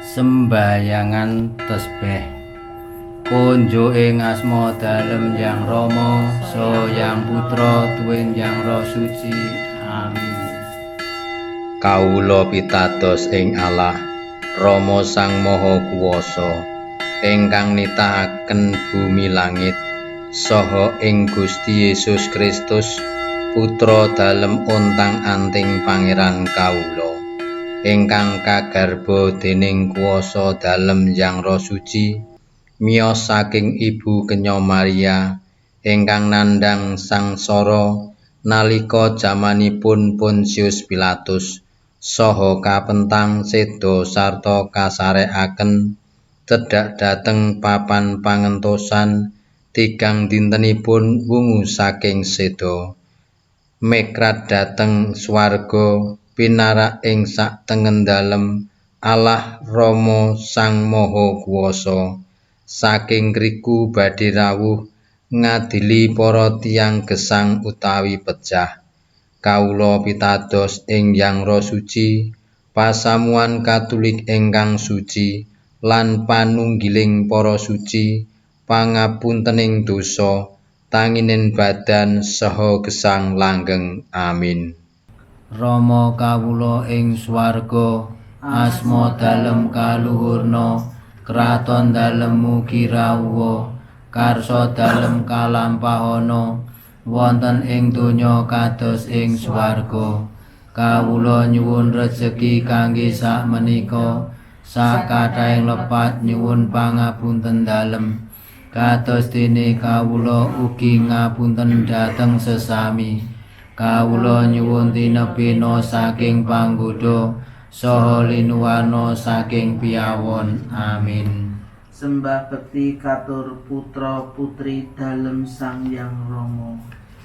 Sembayangan tesbeh. Konjo ing asma dalem Yang Rama, saha Yang Putra, tuwin Yang Roh Suci. Amin. Kawula pitados ing Allah, Rama Sang Maha Kuwasa, ingkang nitakaken bumi langit, saha ing Gusti Yesus Kristus, Putra dalem ontang-anting Pangeran kawula, ingkang kagarba dening kuwasa dalem Hyang Roh Suci, miyos saking Ibu Kenya Maria, ingkang nandhang sangsara nalika jamanipun Pontius Pilatus, saha kapentang seda sarta kasarekaken cedhak dhateng papan pangentosan tigang dintenipun wungu saking seda, mekrat dhateng swarga, pinarak ing satengen dalem Allah Rama Sang Maha Kuwasa. Saking ngriku badhe rawuh ngadili para tiyang gesang utawi pejah. Kawula pitados ing Hyang Roh Suci, pasamuan Katulik ingkang suci, lan panunggiling para suci, pangapuntening dosa, tanginen badan saha gesang langgeng. Amin. Rama kawula ing swarga, asma dalem kaluhurna, kraton dalem mugi rawuha, karsa dalem kalampahana wonten ing donya kados ing swarga. Kawula nyuwun rejeki kangge sakmenika, sakathahing lepat nyuwun pangapunten dalem, kados dene kawula ugi ngapunten dhateng sesami. Kawula nyuwun tinebihna saking panggoda saha linuwarna saking piyawon. Amin. Sembah bekti katur putra putri dalem Sang Hyang Rama.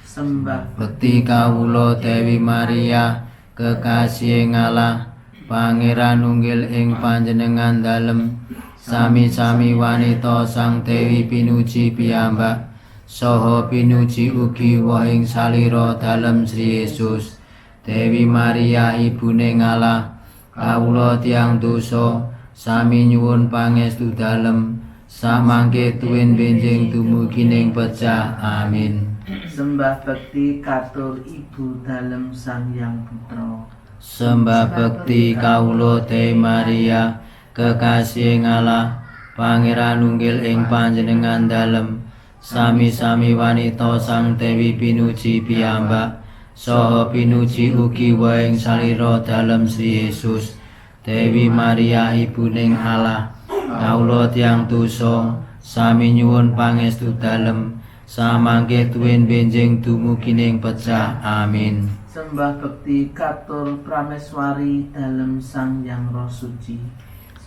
Sembah bekti kawula Dewi Maria, kekasih Allah, Pangeran nunggil ing panjenengan dalem, sami-sami wanita Sang Dewi pinuji piyambak, saha pinuji ugi wohing salira dalem Sri Yesus. Dewi Maria ibune Allah, kawula tiyang dosa, sami nyuwun pangestu dalem samangke tuwin benjing dumugi ning pejah. Amin. Sembah bekti katur ibu dalem Sang Hyang Putra. Sembah bekti kawula Dewi Maria, kekasih Allah, Pangeran nunggil ing panjenengan dalem, sami-sami wanita Sang Dewi pinuji piyambak, saha pinuji ugi wohing salira dalem Sri Yesus. Dewi Maria ibuning Allah, kawula tiyang dosa, sami nyuwun pangestu dalem samangke tuwin benjing dumugi ning pejah. Amin. Sembah bekti katur prameswari dalem Sang Hyang Roh Suci.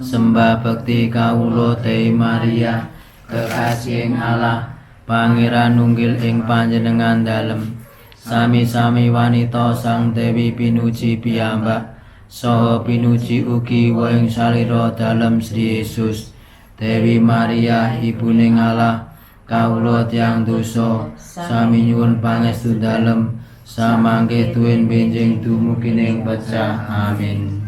Sembah bekti kawula Dewi Maria, kekasih Allah, Pangeran nunggil ing panjenengan dalem, sami-sami wanita Sang Dewi pinuji piyambak, saha pinuji ugi wohing salira dalem Sri Yesus. Dewi Maria ibuning Allah, kawula tiyang dosa, sami nyuwun pangestu dalem samangke tuwin benjing dumugi ning pejah. Amin.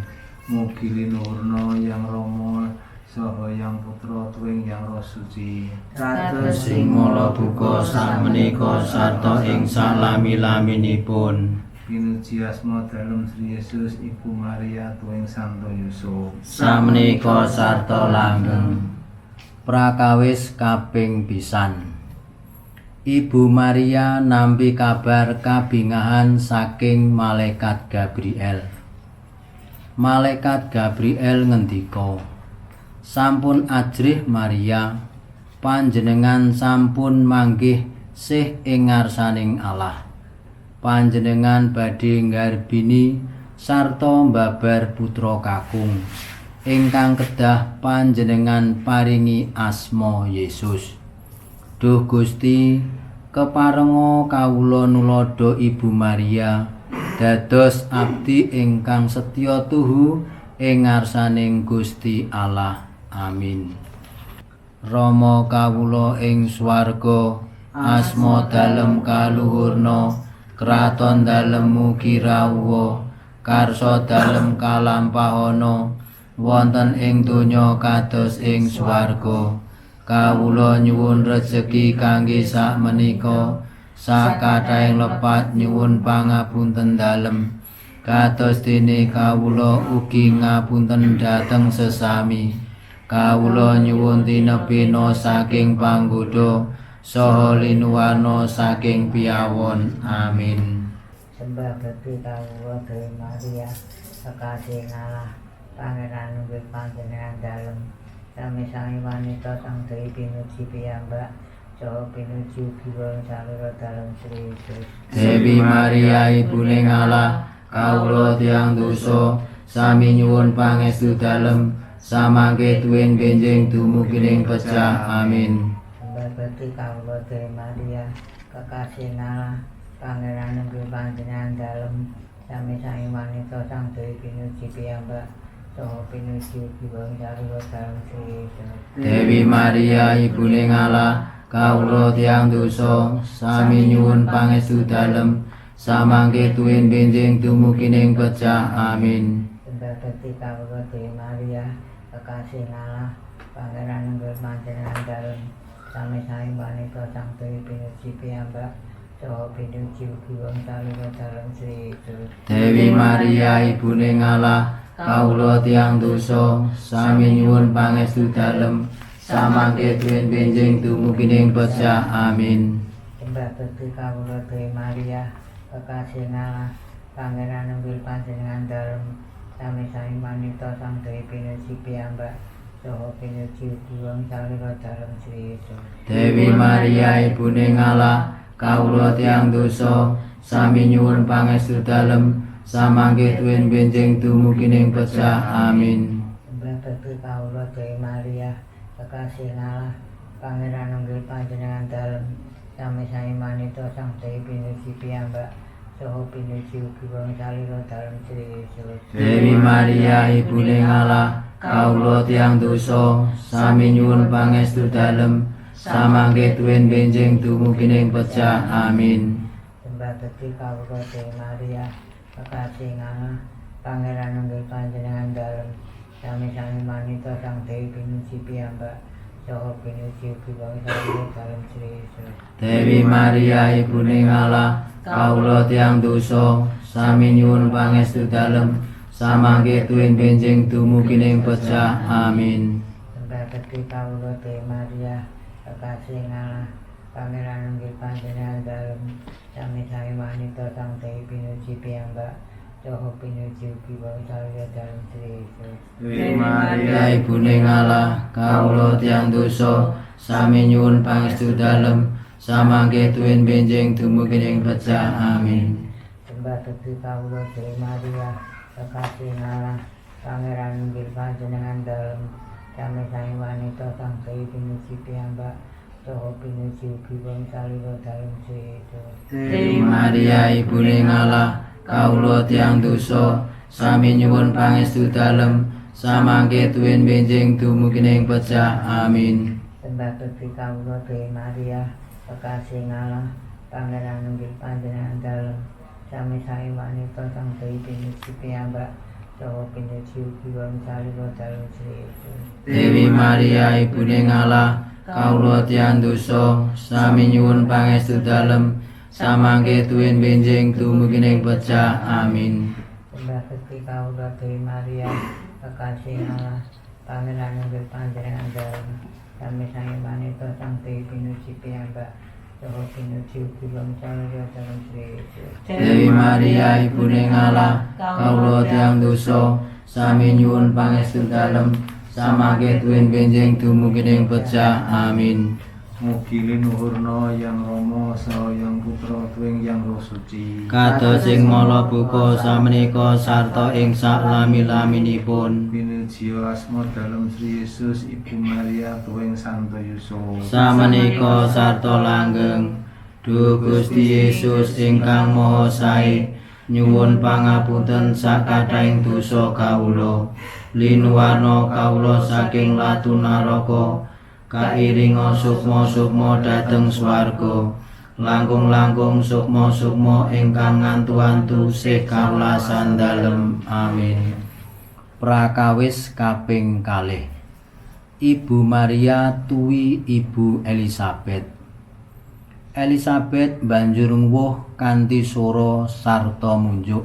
Mugi linuhurna Hyang Rama saha Hyang Putra tuwin Hyang Roh Suci. Kados Sing mala buka sakmenika sarta ing salami-laminipun. Pinuji asma dalem Sri Yesus, Ibu Maria tuwin Santo Yusuf. Sakmenika sarta langgeng. Prakawis kaping pisan. Ibu Maria nampi kabar kabingahan saking malaikat Gabriel. Malaikat Gabriel ngendika, "Sampun ajrih Maria, panjenengan sampun manggih sih ing ngarsaning Allah. Panjenengan badhe nggarbini sarta mbabar putra kakung ingkang kedah panjenengan paringi asma Yesus. Duh Gusti, keparenga kawula nuladha Ibu Maria dados abdi ingkang setya tuhu ing ngarsaning Gusti Allah. Amin. Rama kawula ing swarga, asma dalem kaluhurna, kraton dalem mugi rawuha, karsa dalem kalampahana Wonten ing donya kados ing swarga. Kawula nyuwun rejeki kangge sakmenika, sakathahing lepat nyuwun pangapunten dalem. Kados dene kawula ugi ngapunten dhateng sesami. Kawula nyuwun tinebihna saking panggoda saha linuwarna saking piyawon. Amin. Sembah bekti kawula Dewi Maria, kekasih Allah, Pangeran nunggil panjenengan dalem. Sami-sami wanita sang Dewi pinuji piyambak saha pinuji ugi wong salira dalem Sri Yesus. Dewi Maria ibune Allah, kawula tiyang dosa, sami nyuwun pangestu dalem samangke tuwin benjing dumugi ing pecah. Amin. Sembah bekti kawula Dewi Maria, kekasih Allah, Pangeran nunggil panjenengan dalem. Sami-sami wanita sang Dewi pinuji piyambak saha pinuji ugi wong salira dalem Sri Yesus. Dewi Maria ibune Allah, kawula tiyang dosa, sami nyuwun pangestu dalem samangke tuwin benjing dumugi ing pecah. Amin. Sembah bekti kawula Dewi Maria, kekasih Allah, Pangeran nunggil panjenengan dalem. Sami-sami wanita sang Dewi pinuji piyambak saha pinuji ugi wong salira dalem Sri Yesus. Dewi Maria ibune Allah, kawula tiyang dosa, sami nyuwun pangestu dalem samangke tuwin benjing dumugi ing pecah. Amin. Sembah bekti kawula Dewi Maria, kekasih Allah, Pangeran nunggil panjenengan dalem. Sami-sami wanita sang Dewi pinuji piyambak saha pinuji ugi wong salira dalem Sri Yesus. Dewi Maria ibune Allah, kawula tiyang dosa, sami nyuwun pangestu dalem samangke tuwin benjing dumugi ing pecah. Amin. Sembah bekti kawula Dewi Maria, kekasih Allah, Pangeran nunggil panjenengan dalem. Sami-sami wanita sang Dewi pinuji piyambak saha pinuji ugi wong salira dalem Sri Yesus. Dewi Maria ibune Allah, kawula tiyang dosa, sami nyuwun pangestu dalem samangke tuwin benjing dumugi ing pecah. Amin. Sembah bekti kawula Dewi Maria, kekasih Allah, Pangeran nunggil panjenengan dalem. Sami-sami wanita sang Dewi pinuji piyambak saha pinuji ugi wong salira dalem Sri Yesus. Dewi Maria ibune Allah, kawula tiyang dosa, sami nyuwun pangestu dalem samangke tuwin benjing dumugi ing pecah. Amin. Sembah bekti kawula Dewi Maria, kekasih Allah, Pangeran nunggil panjenengan dalem. Sami-sami wanita sang Dewi pinuji piyambak saha pinuji ugi wong salira dalem Sri Yesus. Dewi Maria ibune Allah, kawula tiyang dosa, sami nyuwun pangestu dalem samangke tuwin benjing dumugi ing pecah. Amin. Sembah bekti kawula Dewi Maria, kekasih Allah, Pangeran nunggil panjenengan dalem. Sami-sami wanita sang Dewi pinuji piyambak saha pinuji ugi wong salira dalem Sri Yesus. Dewi Maria ibune Allah, kawula tiyang dosa, sami nyuwun pangestu dalem samangke tuwin benjing dumugi ing pecah. Amin. Sembah bekti kawula Dewi Maria, kekasih Allah, Pangeran nunggil panjenengan dalem. Sami-sami wanita sang Dewi pinuji piyambak saha pinuji ugi wong salira dalem Sri Yesus. Dewi Maria ibune Allah, kawula tiyang dosa, sami nyuwun pangestu dalem samangke tuwin benjing dumugi ing pecah. Amin. Sembah bekti kawula Dewi Maria, kekasih Allah, Pangeran nunggil panjenengan dalem. Sami-sami wanita sang Dewi pinuji piyambak saha pinuji ugi wong salira dalem Sri Yesus. Dewi Maria ibune Allah, kawula tiyang dosa, sami nyuwun pangestu dalem samangke tuwin benjing dumugi ing pecah. Amin. Mugi linuhurna Yang Rama saha Yang Putra tuwin Yang Roh Suci. Kados ing mala buka samenika sarta ing saklami-laminipun. Pinuji asma dalem Sri Yesus, Ibu Maria tuwin Santo Yusuf. Samenika sarta langgeng. Duh Gusti Yesus ingkang Maha Sae, nyuwun pangapunten sakathahing dosa kawula. Linuwarna kawula saking latu naraka, kairinga sukma-sukma dhateng swarga. Langkung-langkung sukma-sukma ingkang ngantu-antu sih kawelasan dalem. Amin. Prakawis kaping kalih. Ibu Maria tuwi Ibu Elisabet. Elisabet banjur nguwuh kanthi swara sarta munjuk.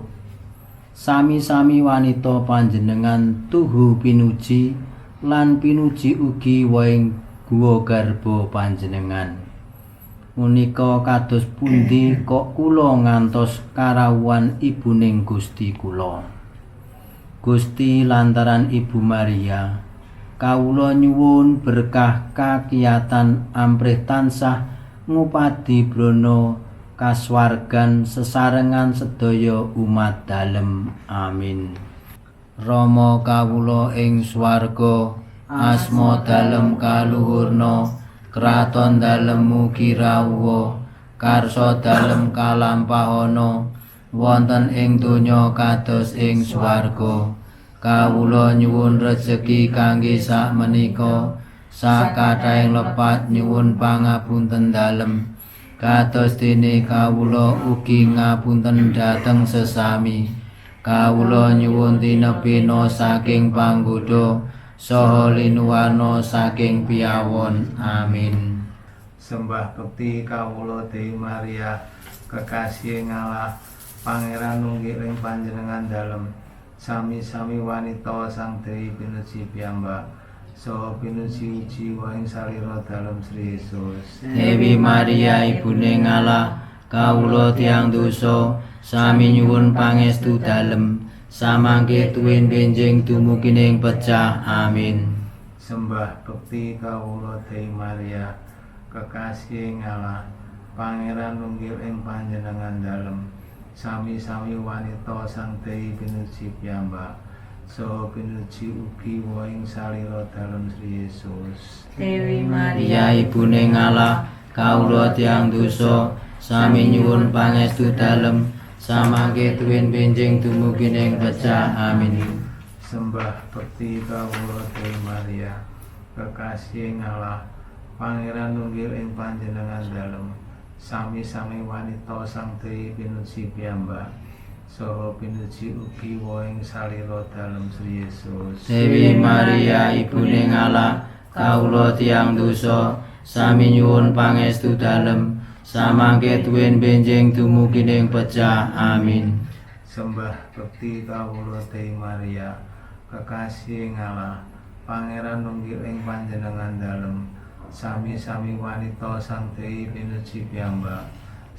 Sami-sami wanita panjenengan tuhu pinuji lan pinuji ugi wohing guwa garba panjenengan. Menika kados pundi kok kula ngantos karawuhan ibuning Gusti kula. Gusti lantaran Ibu Maria, kawula nyuwun berkah kakiyatan amprih tansah ngupadi brana kasuwargan sesarengan sedaya umat dalem. Amin. Rama kawula ing swarga, asma dalem kaluhurna, kraton dalem mugi rawuha, karsa dalem kalampahana wonten ing donya kados ing swarga. Kawula nyuwun rejeki kangge sakmenika, sakathahing lepat nyuwun pangapunten dalem, kados dene kawula ugi ngapunten dhateng sesami. Kawula nyuwun tinebihna saking panggoda saha linuwarna saking piyawon. Amin. Sembah bekti kawula Dewi Maria, kekasih Allah, Pangeran nunggil ing panjenengan dalem. Sami-sami wanita Sang Dewi pinuji piyambak saha pinuji uji ing salira dalem Sri Yesus. Dewi Maria ibune Allah, kawula tiyang dosa, sami nyuwun pangestu dalem samangke tuwin benjing dumugi ing pecah. Amin. Sembah bekti kawula Dewi Maria, kekasih Allah, Pangeran nunggil ing panjenengan dalem. Sami-sami wanita Sang Dewi pinuji piyambak saha pinuji ugi ing salira dalem Sri Yesus. Dewi Maria Maria ibune Allah, kawula tiyang dosa, sami nyuwun pangestu dalem samangke tuwin benjing dumugi ing pecah. Amin. Sembah bekti kawula Dewi Maria, kekasih Allah, Pangeran nunggil ing panjenengan dalem. Sami-sami wanita Sang Dewi pinuji piyambak saha pinuji ugi ing salira dalem Sri Yesus. Dewi Maria ibune Allah, kawula tiyang dosa, sami nyuwun pangestu dalem samangke tuwin benjing dumugi ing pecah. Amin. Sembah bekti kawula Dewi Maria, kekasih Allah, Pangeran nunggil ing panjenengan dalem. Sami-sami wanita Sang Dewi pinuji piyambak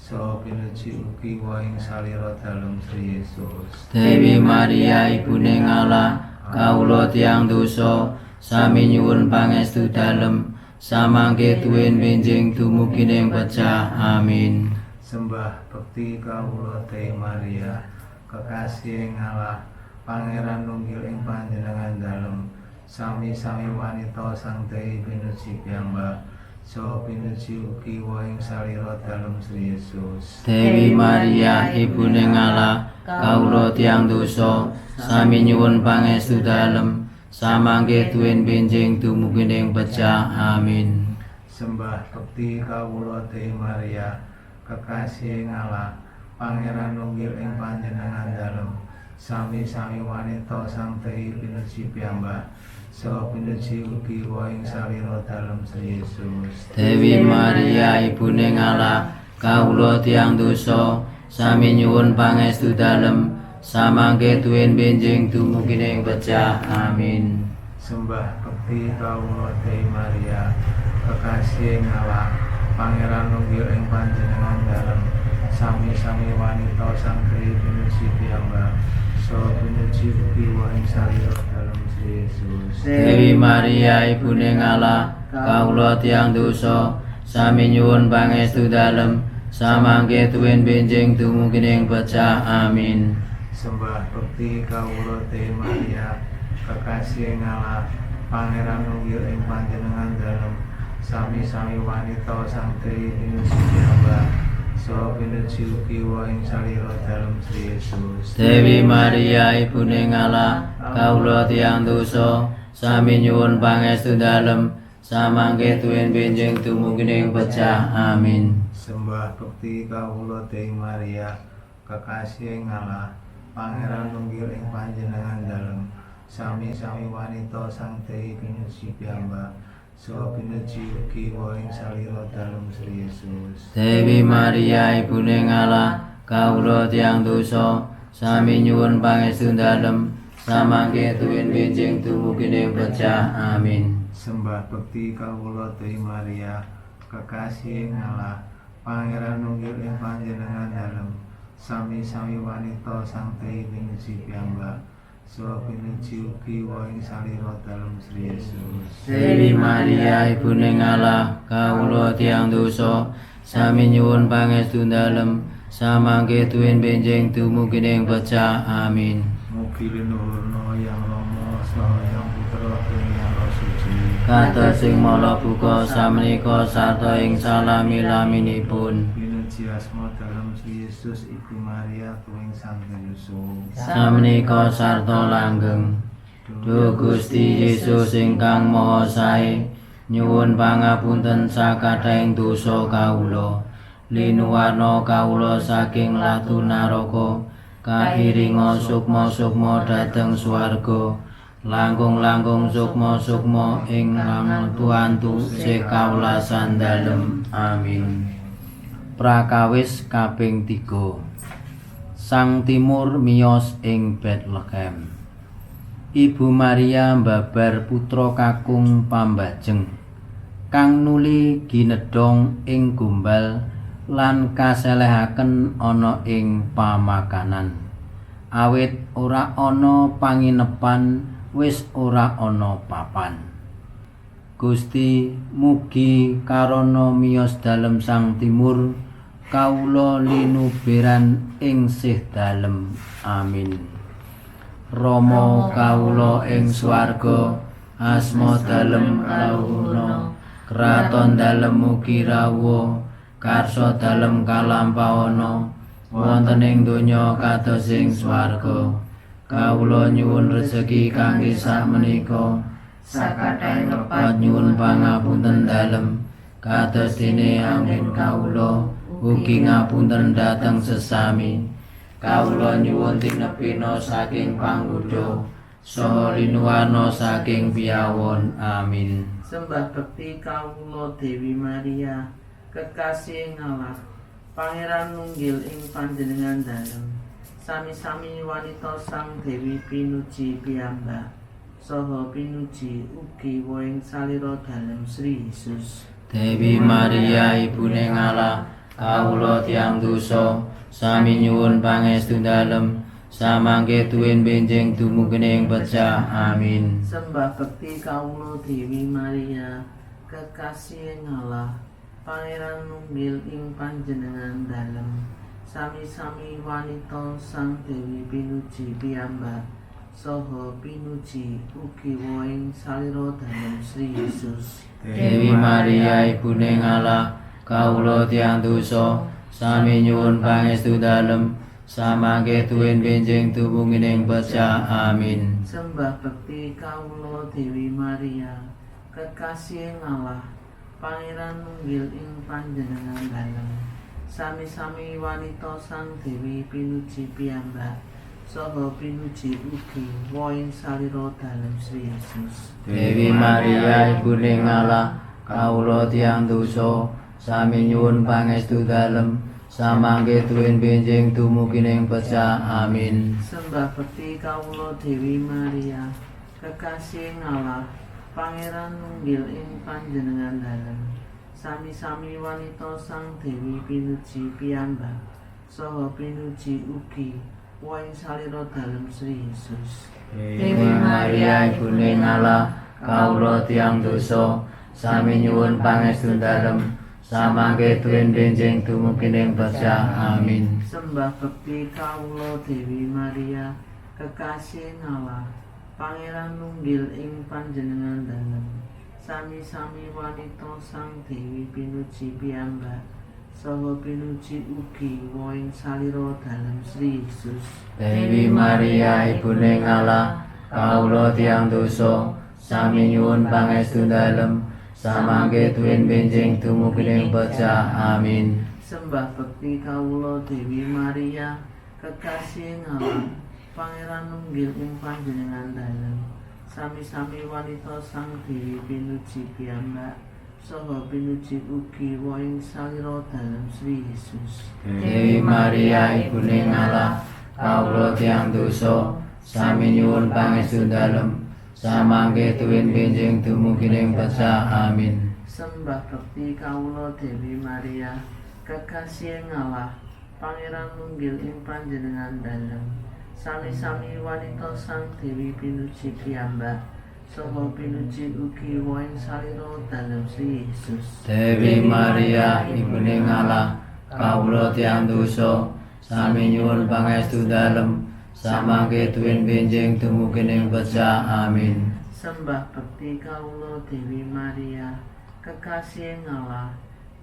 saha pinuji ugi ing salira dalem Sri Yesus. Dewi Maria ibune Allah, kawula tiyang dosa, sami nyuwun pangestu dalem samangke tuwin benjing dumugi ing pecah. Amin. Sembah bekti kawula Dewi Maria, kekasih Allah, Pangeran nunggil ing panjenengan dalem. Sami-sami wanita Sang Dewi pinuji piyambak saha pinuji ugi ing salira dalem Sri Yesus. Dewi Maria ibune Allah, kawula tiyang dosa, sami nyuwun pangestu dalem samangke tuwin benjing dumugi ing pecah. Amin. Sembah bekti kawula Dewi Maria, kekasih Allah, Pangeran nunggil ing panjenengan dalem. Sami-sami wanita Sang Dewi pinuji piyambak saha pinuji ugi ing salira dalem Sri Yesus. Dewi Maria ibune Allah, kawula tiyang dosa, sami nyuwun pangestu dalem samangke tuwin benjing dumugi ing pecah. Amin. Sembah bekti kawula Dewi Maria, kekasih Allah, Pangeran nunggil ing panjenengan dalem. Sami-sami wanita Sang Dewi pinuji piyambak saha pinuji ugi ing salira dalem Sri Yesus. Dewi Maria ibune Allah, kawula tiyang dosa, sami nyuwun pangestu dalem samangke tuwin benjing dumugi ing pecah. Amin. Sembah bekti kawula Dewi Maria, kekasih Allah, Pangeran nunggil ing panjenengan dalem. Sami-sami wanita Sang Dewi pinuji piyambak saha pinuji ugi ing salira dalem Sri Yesus. Dewi Maria ibune Allah, kawula tiyang dosa, sami nyuwun pangestu dalem samangke tuwin benjing dumugi ing pecah. Amin. Sembah bekti kawula Dewi Maria, kekasih Allah, Pangeran nunggil ing panjenengan dalem. Sami-sami wanita sang Dewi pinuji piyambak saha pinuji ugi wohing salira dalem Sri Yesus. Dewi Maria ibune Allah, kawula tiyang dosa, sami nyuwun pangestu dalem samangke tuwin benjing dumugi ing pecah. Amin. Sembah bekti kawula Dewi Maria, kekasih Allah, Pangeran nunggil ing panjenengan dalem. Sami-sami wanita sang Dewi pinuji piyambak saha pinuji ugi wohing salira dalem Sri Yesus. Dewi Maria ibune Allah, kawula tiyang dosa, sami nyuwun pangestu dalem samangke tuwin benjing dumugi ing pecah. Amin. Mugi linuhurna Yang Rama saha Yang Putra tuwin Yang Roh Suci. Kados ing mala buka samenika sarta ing salami-laminipun. Pinuji asma dalem Sri Yesus Ibu Maria tuwin Santo Yusuf. Samenika sarta langgeng. Duh Gusti Yesus ingkang Maha Sae, nyuwun pangapunten sakathahing dosa kawula. Linuwarna kawula saking latu naraka, kairinga sukma-sukma dhateng swarga. Langkung-langkung sukma-sukma ing lantu-antu sih kawelasan dalem. Amin. Prakawis kaping 3. Sang Timur miyos ing Bethlehem. Ibu Maria mbabar putra kakung pambajeng kang nuli ginedhong ing gombal lan kaselehaken ana ing pamakanan. Awit ora ana panginepan, wis ora ana papan. Gusti, mugi karana miyos dalem Sang Timur kawula linuberan ing sih dalem. Amin. Rama kawula ing swarga, asma dalem kawula, kraton dalem mugi rawuh, karsa dalem kalampahana wonten ing donya kados ing swarga. Kawula nyuwun rejeki kangge sakmenika, Sakathahing lepat nyuwun pangapunten dalem kados dene anggen kawula ugi ngapunten dhateng sesami. Kawula nyuwun tinepina saking panggoda saha linuwarna saking piyawon. Amin. Sembah bekti kawula Dewi Maria, kekasih Allah, Pangeran nunggil ing panjenengan dalem. Sami-sami wanita sang Dewi pinuji piyambak saha pinuji ugi wohing salira dalem Sri Yesus. Dewi Maria ibune Allah, kawula tiyang dosa, sami nyuwun pangestu dalem samangke tuwin benjing dumugi ing pecah. Amin. Sembah bekti kawula Dewi Maria, kekasih Allah, Pangeran nunggil ing panjenengan dalem. Sami-sami wanita sang Dewi pinuji piyambak saha pinuji ugi wohing salira dalem Sri Yesus. Dewi Maria ibune Allah, kawula tiyang dosa, sami nyuwun pangestu dalem samangke tuwin benjing dumugi ing pecah. Amin. Sembah bekti kawula Dewi Maria, kekasih Allah, Pangeran nunggil ing panjenengan dalem. Sami-sami wanita sang Dewi pinuji piyambak saha pinuji ugi wohing salira dalem Sri Yesus. Dewi Maria ibune Allah, kawula tiyang dosa, sami nyuwun pangestu dalem samangke tuwin benjing dumugi ing pecah. Amin. Sembah bekti kawula Dewi Maria, kekasih Allah, Pangeran nunggil ing panjenengan dalem. Sami-sami wanita sang Dewi pinuji piyambak saha pinuji ugi wohing salira dalem Sri Yesus. Dewi Maria ibune Allah, kawula tiyang dosa, sami nyuwun pangestu dalem samangke tuwin benjing dumugi ing pecah. Amin. Sembah bekti kawula Dewi Maria, kekasih Allah, Pangeran nunggil ing panjenengan dalem. Sami-sami wanita sang Dewi pinuji piyambak saha pinuji ugi wohing salira dalem Sri Yesus. Dewi Maria ibune Allah, kawula tiyang dosa, sami nyuwun pangestu dalem samangke tuwin benjing dumugi ing pecah. Amin. Sembah bekti kawula Dewi Maria, kekasih Allah, Pangeran nunggil ing panjenengan dalem. Sami-sami wanita Sang Dewi pinuji piyambak saha pinuji ugi wohing salira dalem Sri Yesus. Dewi Maria ibune Allah, kawula tiyang dosa, sami nyuwun pangestu dalem samangke tuwin benjing dumugi ing pecah. Amin. Sembah bekti kawula Dewi Maria, kekasih Allah, Pangeran nunggil ing panjenengan dalem. Sami-sami wanita Sang Dewi pinuji piyambak saha pinuji ugi wohing salira dalem Sri Yesus. Dewi Maria ibune Allah, kawula tiyang dosa, sami nyuwun pangestu dalem samangke tuwin benjing dumugi ing pecah. Amin. Sembah bekti kawula Dewi Maria, kekasih Allah,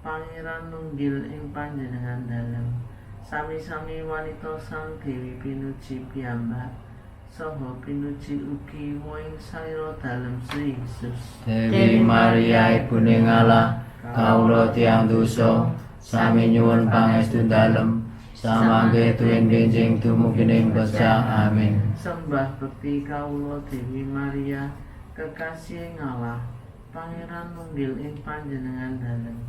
Pangeran nunggil ing panjenengan dalem. Sami-sami wanita Sang Dewi pinuji piyambak saha pinuji ugi wohing salira dalem Sri Yesus. Dewi Maria ibune Allah, kawula tiyang dosa, sami nyuwun pangestu dalem samangke tuwin benjing dumugi ing pecah. Amin. Sembah bekti kawula Dewi Maria, kekasih Allah, Pangeran nunggil ing panjenengan dalem.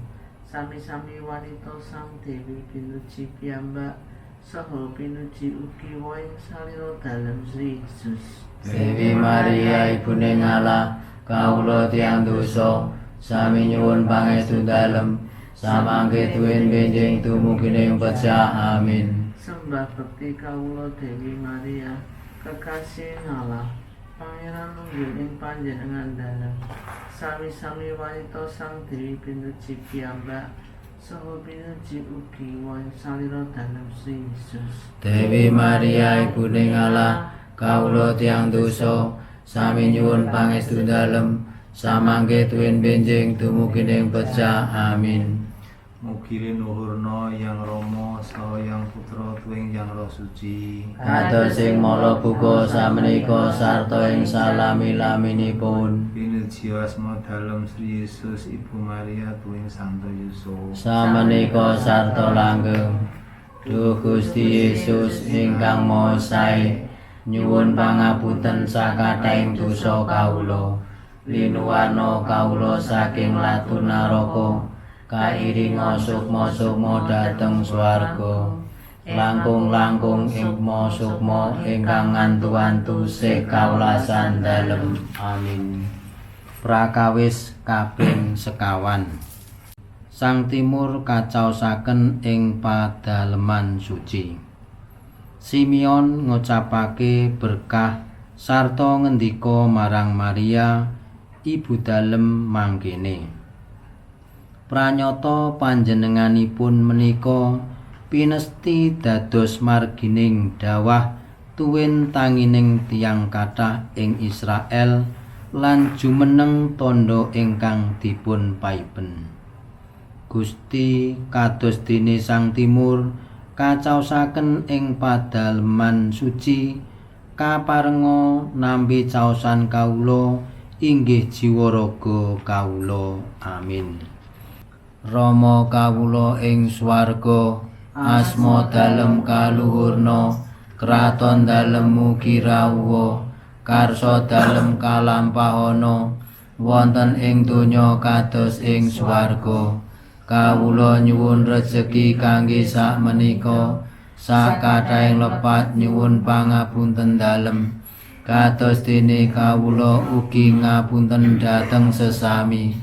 Sami-sami wanita Sang Dewi pinuji piyambak saha pinuji ugi wohing salira dalem Sri Yesus. Dewi Maria ibune Allah, kawula tiyang dosa, sami nyuwun pangestu dalem samangke tuwin benjing dumugi ing pecah. Amin. Sembah bekti kawula Dewi Maria, kekasih Allah, Pangeran nunggil ing panjenengan dalem. Sami-sami wanita Sang Dewi pinuji piyambak saha pinuji ugi wohing salira dalem Sri Yesus. Dewi Maria ibune Allah, kawula tiyang dosa, sami nyuwun pangestu dalem samangke tuwin benjing dumugi ing pecah. Amin. Mugi linuhurna Yang Rama saha Yang Putra tuwin Yang Roh Suci. Kados ing mala buka samenika sarta ing salami-laminipun. Pinuji asma dalem Sri Yesus, Ibu Maria tuwin Santo Yusuf. Samenika sarta langgeng. Duh Gusti Yesus ingkang Maha Sae, nyuwun pangapunten sakathahing dosa kawula. Linuwarna kawula saking latu naraka, kairinga sukma-sukma dhateng swarga. Langkung-langkung ing sukma ingkang ngantu-antu sih kawelasan dalem. Amin. Prakawis kaping 25. Sang Timur kacaosaken ing padaleman suci. Simeon ngucapake berkah sarta ngendika marang Maria, ibu dalem mangkene. Pranyata panjenenganipun menika pinesti dados margining dawah tuwin tangining tiyang kathah ing Israel lan jumeneng tandha ingkang dipun paipen. Gusti kados dene Sang Timur kacaosaken ing padaleman suci, kaparenga nampi caosan kawula inggih jiwa raga kawula. Amin. Rama kawula ing swarga, asma dalem kaluhurna, kraton dalem mugi rawuha, karsa dalem kalampahana wonten ing donya kados ing swarga. Kawula nyuwun rejeki kangge sakmenika, sakathahing lepat nyuwun pangapunten dalem, kados dene kawula ugi ngapunten dhateng sesami.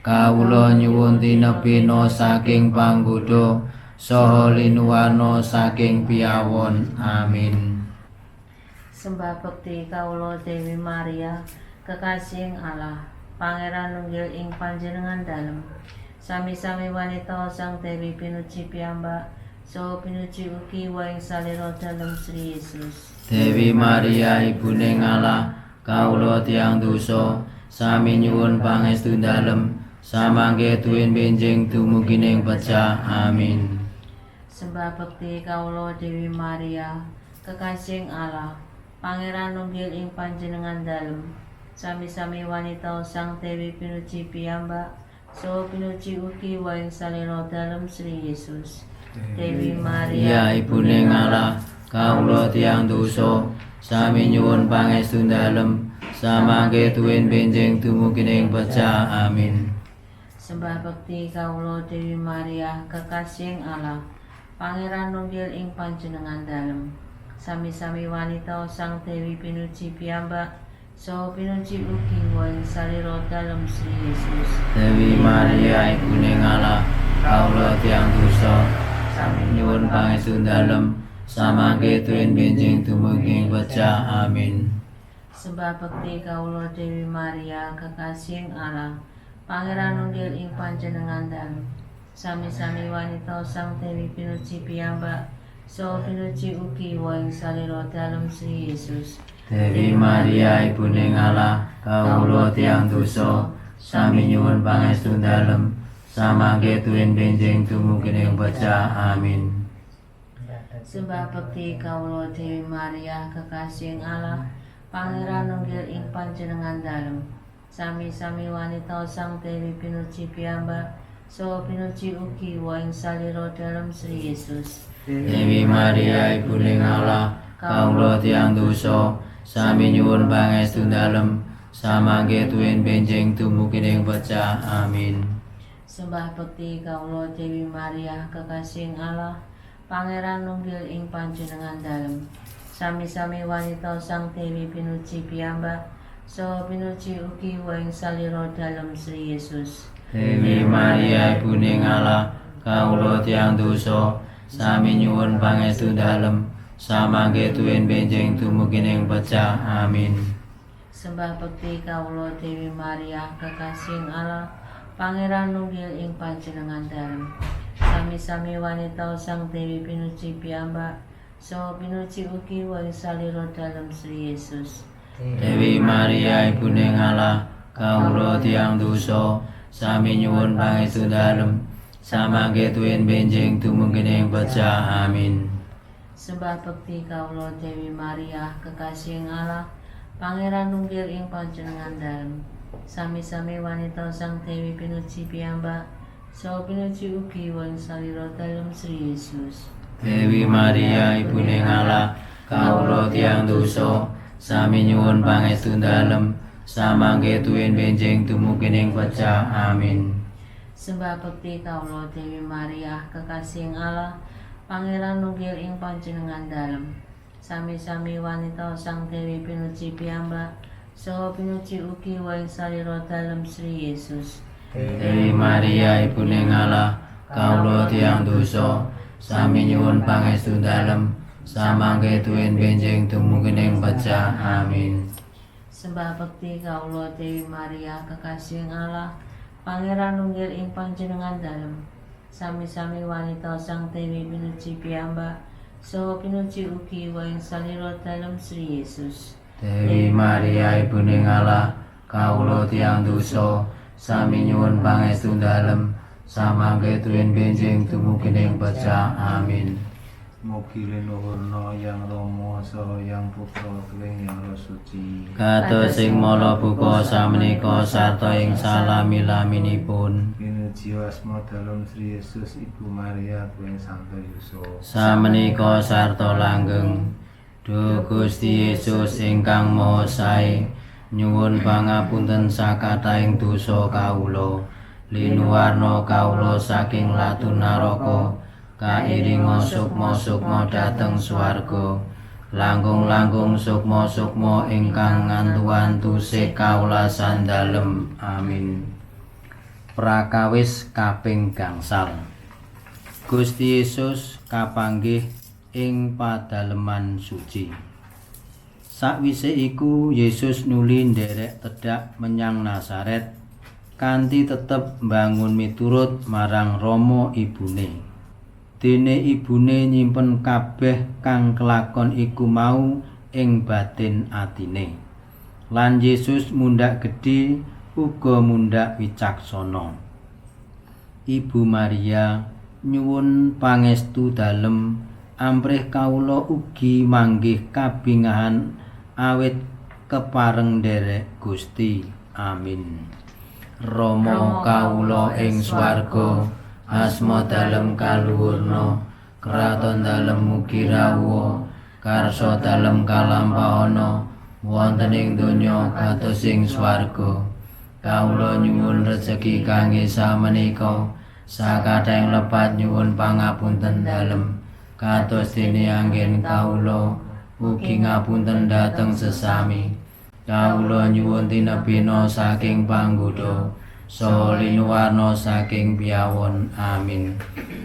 Kawula nyuwun tinebina saking panggoda saha linuwarna saking piyawon. Amin. Sembah bekti kawula Dewi Maria, kekasih Allah, Pangeran nunggil ing panjenengan dalem. Sami-sami wanita Sang Dewi pinuji piyambak saha pinuji ugi wohing salira dalem Sri Yesus. Dewi Maria ibune Allah, kawula tiyang dosa, sami nyuwun pangestu dalem samangke tuwin benjing dumugi ing pecah. Amin. Sembah bekti kawula Dewi Maria, kekasih Allah, Pangeran nunggil ing panjenengan dalem. Sami-sami wanita Sang Dewi pinuji piyambak saha pinuji ugi wohing salira dalem Sri Yesus. Dewi Maria Ya ibune Allah, Kawula tiyang dosa, sami nyuwun pangestu dalem samangke tuwin benjing dumugi ing pecah. Amin. Sembah bekti kawula Dewi Maria, kekasih Allah, Pangeran nunggil ing panjenengan dalem. Sami-sami wanita Sang Dewi pinuji piyambak, saha pinuji ugi wong salira dalem Sri Yesus. Dewi Maria ibune Allah, kawula tiyang dosa, sami nyuwun pangestu dalem samangke tuwin benjing dumugi ing pecah. Amin. Sembah bekti kawula Dewi Maria, kekasih Allah, Pangeran nunggil ing panjenengan dalem. Sami-sami wanita Sang Dewi pinuji piyambak, saha pinuji ugi wong salira dalem Sri Yesus. Dewi Maria ibune Allah, kawula tiyang dosa, sami nyuwun pangestu dalem samangke tuwin benjing dumugi ing pecah. Amin. Sembah bekti kawula Dewi Maria, kekasih Allah, Pangeran nunggil ing panjenengan dalem. Sami-sami wanita Sang Dewi pinuji piyambak, saha pinuji ugi wong salira dalem Sri Yesus. Dewi Maria ibune Allah, kawula tiyang dosa, sami nyuwun pangestu dalem samangke tuwin benjing dumugi ing pecah. Amin. Sembah bekti kawula Dewi Maria, kekasih Allah, Pangeran nunggil ing panjenengan dalem. Sami-sami wanita Sang Dewi pinuji piyambak, saha pinuji ugi wong salira dalem Sri Yesus. Dewi Maria ibune Allah, kawula tiyang dosa, sami nyuwun pangestu dalem samangke tuwin benjing dumugi ing pecah. Amin. Sembah bekti kawula Dewi Maria, kekasih Allah, Pangeran nunggil ing panjenengan dalem. Sami-sami wanita Sang Dewi pinuji piyambak, saha pinuji ugi wong salira dalem Sri Yesus. Dewi Maria ibune Allah, kawula tiyang dosa, sami nyuwun pangestu dalem samangke tuwin benjing dumugi ing pecah. Amin. Sembah bekti kawula Dewi Maria, kekasih Allah, Pangeran nunggil ing panjenengan dalem. Sami-sami wanita Sang Dewi pinuji piyambak, saha pinuji ugi wong salira dalem Sri Yesus. Dewi Maria ibune Allah, kawula tiyang dosa, sami nyuwun pangestu dalem samangke tuwin benjing dumugi ing pecah. Amin. Sembah bekti kawula Dewi Maria, kekasih Allah, Pangeran nunggil ing panjenengan dalem. Sami-sami wanita Sang Dewi pinuji piyambak, saha pinuji ugi wong salira dalem Sri Yesus. Dewi Maria ibune Allah, kawula tiyang dosa, sami nyuwun pangestu dalem samangke tuwin benjing dumugi ing pecah. Amin. Sembah bekti kawula Dewi Maria, kekasih Allah, Pangeran nunggil ing panjenengan dalem. Sami-sami wanita Sang Dewi pinuji piyambak, saha pinuji ugi wong salira dalem Sri Yesus. Dewi Maria ibune Allah, kawula tiyang dosa, sami nyuwun pangestu dalem samangke tuwin benjing dumugi ing pecah. Amin. Mugi linuhurna Yang Rama saha Yang Putra tuwin Yang Roh Suci. Kados ing mala buka samenika sarta ing salami-laminipun. Pinuji asma dalem Sri Yesus, Ibu Maria tuwin Santo Yusuf. Samenika sarta langgeng. Duh Gusti Yesus ingkang Maha Sae, nyuwun pangapunten sakathahing dosa kawula. Linuwarna kawula saking latun naraka, kairinga sukma-sukma dhateng swarga. Langkung-langkung sukma-sukma ingkang ngantu-antu kawelasan dalem. Amin. Prakawis kaping gangsal. Gusti Yesus kapanggih ing padaleman suci. Sakwise iku Yesus nuli nderek tedhak menyang Nazaret kanthi tetep mbangun miturut marang rama ibune. Dene ibune nyimpen kabeh kang kelakon iku mau ing batin atine. Lan Yesus mundhak gedhe uga mundhak wicaksana. Ibu Maria nyuwun pangestu dalem amprih kawula ugi manggih kabingahan awit kepareng nderek Gusti. Amin. Rama kawula ing swarga, asma dalem kaluhurna, kraton dalem mugi rawuh, Karsa dalem kalampahana wonten ing donya kados ing swarga. Kawula nyuwun rejeki kangge samenika sakathahing lepat nyuwun pangapunten dalem kados dene anggen kawula ugi ngapunten dhateng sesami. Kawula nyuwun tinebihna saking panggoda saha linuwarna saking piyawon. Amin.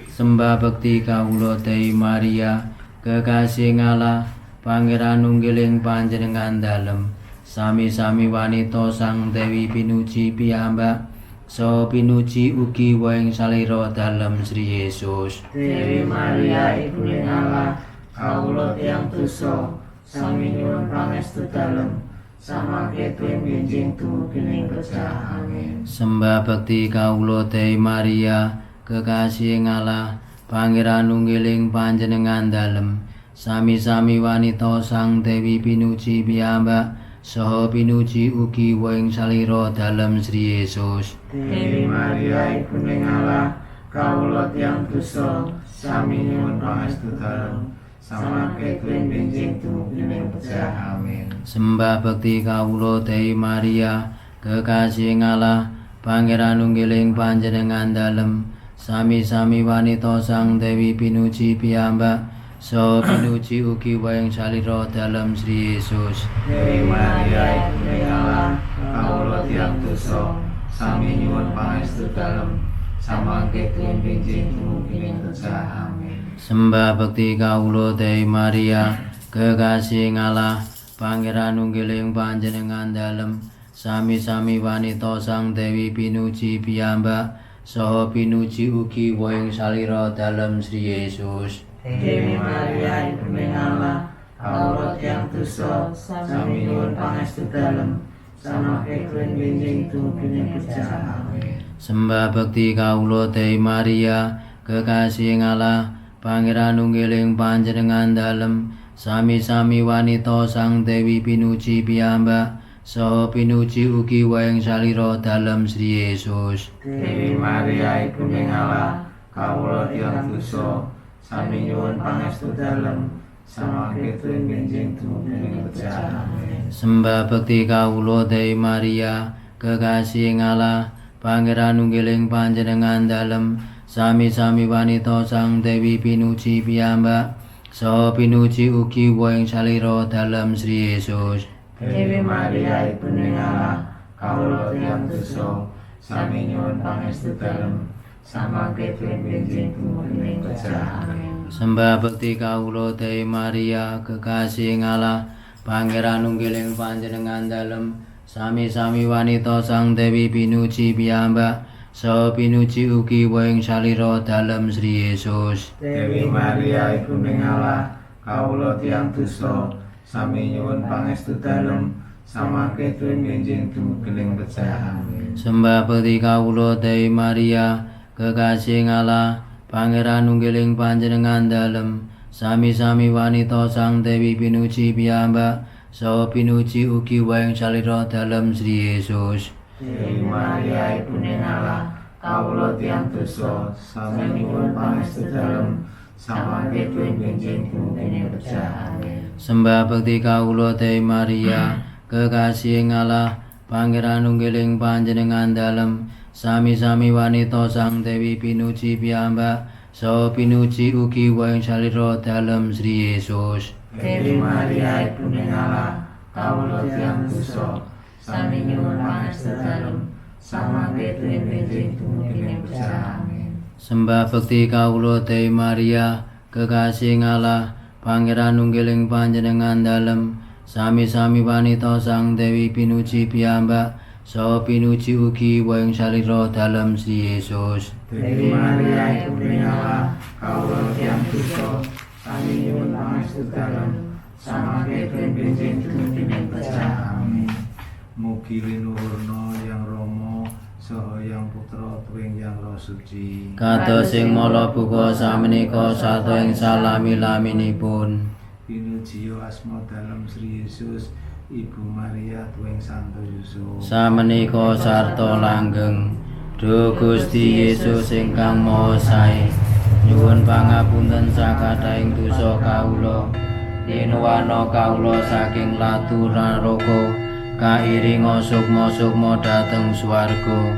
Sembah bekti kawula Dewi Maria, kekasih Allah, Pangeran nunggiling panjenengan dalem. Sami-sami wanita Sang Dewi pinuji piyambak saha pinuji ugi wohing salira dalem Sri Yesus. Dewi Maria Ibune Allah, kawula tiyang dosa, sami nyuwun pangestu dalem samangke tuwin benjing tumugining pejah. Amin. Sembah bekti kawula Dewi Maria, kekasih Allah, Pangeran nunggiling panjenengan dalem. Sami-sami wanita Sang Dewi pinuji piyambak saha pinuji ugi wohing salira dalem Sri Yesus. Dewi Maria Ibune Allah, kawula tiyang dosa, sami nyuwun pangestu dalem samangke tuwin benjing tumugining pejah. Amin. Sembah bekti kawula Dewi Maria, kekasih Allah, Pangeran nunggiling panjenengan dalem. Sami-sami wanita Sang Dewi pinuji piyambak saha pinuji ugi wohing salira dalem Sri Yesus. Dewi Maria Ibune Allah, kawula tiyang dosa, sami nyuwun pangestu dalem samangke tuwin benjing tumugining pejah. Amin. Sembah bekti kawula Dewi Maria, kekasih Allah, Pangeran nunggiling panjenengan dalem. Sami-sami wanita Sang Dewi pinuji piyambak saha pinuji ugi wohing salira dalem Sri Yesus. Dewi Maria Ibune Allah, kawula tiyang dosa, sami nyuwun pangestu dalem samangke tuwin benjing tumugining pejah. Amin. Sembah bekti kawula Dewi Maria, kekasih Allah, Pangeran nunggiling panjenengan dalem. Sami-sami wanita Sang Dewi pinuji piyambak saha pinuji ugi wohing salira dalem Sri Yesus. Dewi Maria Ibune Allah, kawula tiyang dosa, sami nyuwun pangestu dalem samangke tuwin benjing tumugining pejah. Amin. Sembah bekti kawula Dewi Maria, kekasih Allah, Pangeran nunggiling panjenengan dalem. Sami-sami wanita Sang Dewi pinuji piyambak saha pinuji ugi wohing salira dalem Sri Yesus. Dewi Maria Ibune Allah, kawula tiyang dosa, sami nyuwun pangestu dalem samangke tuwin benjing tumugining pejah. Amin. Sembah bekti kawula Dewi Maria, kekasih Allah, Pangeran nunggiling panjenengan dalem. Sami-sami wanita Sang Dewi pinuji piyambak saha pinuji ugi wohing salira dalem Sri Yesus. Dewi Maria Ibune Allah, kawula tiyang dosa, sami nyuwun pangestu dalem samangke tuwin benjing tumugining pejah. Amin. Sembah bekti kawula Dewi Maria, kekasih Allah, Pangeran nunggiling panjenengan dalem. Sami-sami wanita Sang Dewi pinuji piyambak saha pinuji ugi wohing salira dalem Sri Yesus. Dewi Maria Ibune Allah, kawula tiyang dosa, sami nyuwun pangestu dalem samangke tuwin benjing tumugining pejah. Amin. Sembah bekti kawula Dewi Maria, kekasih Allah, Pangeran nunggiling panjenengan dalem. Sami-sami wanita Sang Dewi pinuji piyambak saha pinuji ugi wohing salira dalem Sri Yesus. Dewi Maria Ibune Allah, kawula tiyang dosa, sami nyuwun pangestu dalem samangke tuwin benjing tumugining pejah. Amin. Sembah bekti kawula Dewi Maria, kekasih Allah, Pangeran nunggiling panjenengan dalem. Sami-sami wanita Sang Dewi pinuji piyambak saha pinuji ugi wohing salira dalem Sri Yesus. Dewi Maria Ibune Allah, kawula tiyang dosa, sami nyuwun pangestu dalem samangke tuwin benjing tumugining pejah. Amin. Mugi linuwurna Yang Rama saha Yang Putra tuwin Yang Roh Suci. Kados ing mala buka samenika sarta ing salami-laminipun. Pinujiya asma dalem Sri Yesus, Ibu Maria tuwin Santo Yusuf. Samenika sarta langgeng. Duh Gusti Yesus ingkang Maha Sae, nyuwun pangapunten sakathahing dosa kawula. Linuwana kawula saking latu naraka, kairinga sukma-sukma dhateng swarga.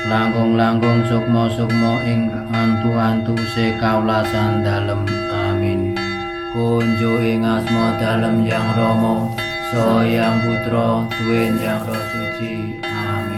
Langkung-langkung sukma-sukma ing antu-antu sekawlasan dalem. Amin. Kunjuk ing asma dalem Yang Rama, saha Yang Putra, tuwin Yang Roh Suci. Amin.